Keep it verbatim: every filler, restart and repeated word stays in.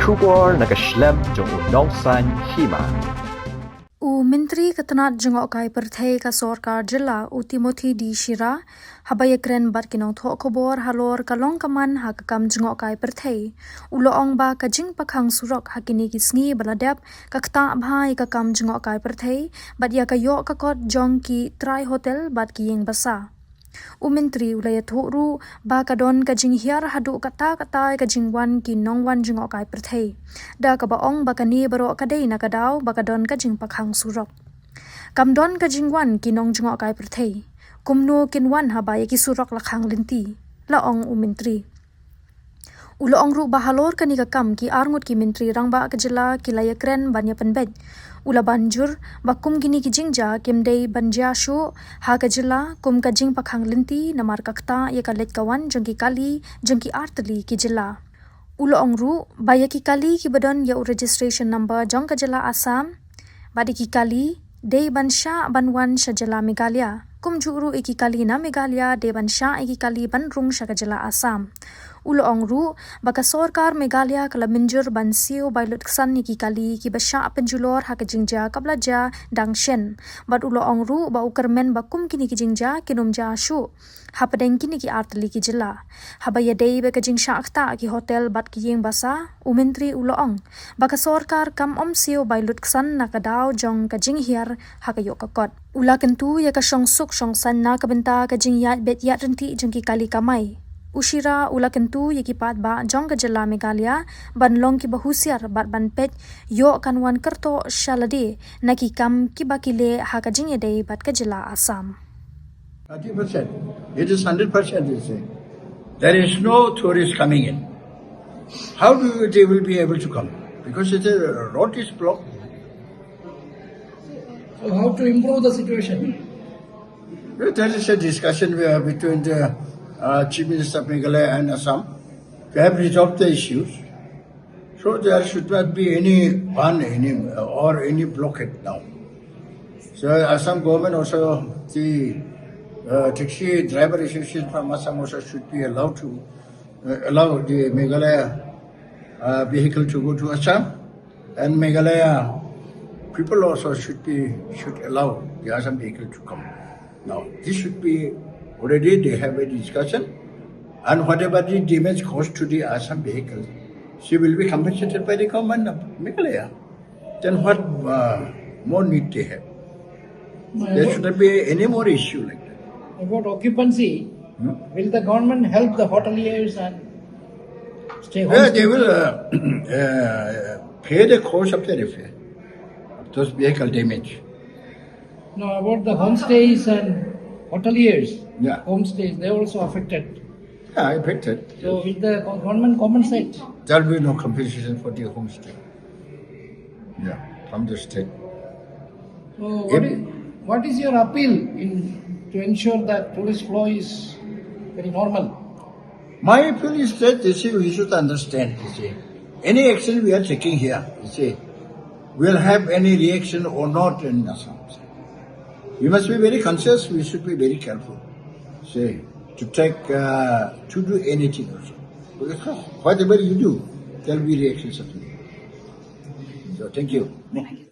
Khubor na ka shlem jong u nongsan hima. U Myntri ka tnat jngohkai pyrthei ka sorkar jylla u Timothy D Shira, haba ïakren bad ki nongthoh khubor halor ka long ka man ha ka kam jngohkai pyrthei, u la ong ba ka jingpakhang surok ha kine ki sngi ba la dep ka ktah bha ïa ka kam jngohkai pyrthei bad ïa ka ïoh ka kot jong ki trai hotel bad ki ïing basa. U Myntri u la ïathuh ruh ba ka don ka jinghiar haduh katta katta ïa ka jingwan ki nongwan jngohkai pyrthei, da kaba ong ba kane baroh ka dei na ka daw ba ka don ka jingpakhang surok. Kam don ka jingwan ki nongjngohkai pyrthei, kumno kin wan haba ïa ki surok la khang lynti, la ong u Myntri. U la ong ruh ba halor kane ka kam ki arngut ki Myntri Rangbah ka jylla ki la ïakren ban ïa pynbeit. U la ban jur ba kum kine ki jingjia kim dei ban jia shuh ha ka jylla kum ka jingpakhang lynti namar ka ktah ïa ka leit ka wan jong ki kali jong ki artylli ki jylla. U la ong ruh ba ïa ki kali kiba don ïa u registration number jong ka jylla Assam bad ïa ki kali dei ban shah ban wan sha jylla Meghalaya. Kumjuh ruh ïa ki kali na Meghalaya dei ban shah ïa ki kali ban rung sha ka jylla Assam. U la ong ruh ba ka sorkar Meghalaya ka la mynjur ban siew bai lut ksan ïa ki kali kiba shah pynjulor ha ka jingjia kaba la jia dang shen. Bad u la ong ruh ba u kyrmen ba kum kine ki jingjia kin ym jia shuh hapdeng kine ki artylli ki jylla. Haba ïadei bad ka jingshah ktah ki hotel bad ki ïing basa, u Myntri u la ong ba ka sorkar kam ym siew bai lut ksan na ka daw jong ka jinghiar ha ka ïoh ka kot. U la kyntu ïa ka shongsuk shongsaiñ na ka bynta ka jingïaid beit ïaid ryntih jong ki kali kamai. U Shira u la kyntu ïa ki paidbah jong ka jylla Meghalaya ban long kiba husiar bad ban peit ïoh kan wan kyrtoh sha lade na ki kam kiba ki leh ha ka jingïadei bad ka jylla Assam. Thirty percent. It is hundred percent, you say. There is no tourist coming in. How do you, they will be able to come? Because it is, road is blocked. So how to improve the situation? Well, there is a discussion where, between the uh, Chief Minister of Meghalaya and Assam. We have resolved the issues. So there should not be any ban, any, or any blockade now. So Assam government also, the uh, taxi driver association from Assam also should be allowed to uh, allow the Meghalaya uh, vehicle to go to Assam, and Meghalaya people also should be, should allow the Assam vehicle to come. Now this should be, already they have a discussion, and whatever the damage caused to the Assam vehicle, she will be compensated by the government of Meghalaya. Then what uh, more need they have? There should not be any more issue like that. About occupancy, will the government help the hoteliers and stay home? Yeah, they will uh, uh, pay the cost of the repair of those vehicle damage. No, about the homestays and hoteliers, yeah, homestays, they are also affected. Yeah, affected. So will the government compensate? There will be no compensation for the homestay. Yeah, from the state. So what is, what is your appeal in to ensure that tourist flow is very normal? My appeal is that, you see, we should understand, you see, any action we are taking here, you see, will have any reaction or not in Assam. We must be very conscious, we should be very careful, see, to take, uh, to do anything also. Because whatever you do, there will be reactions of you. So, thank you.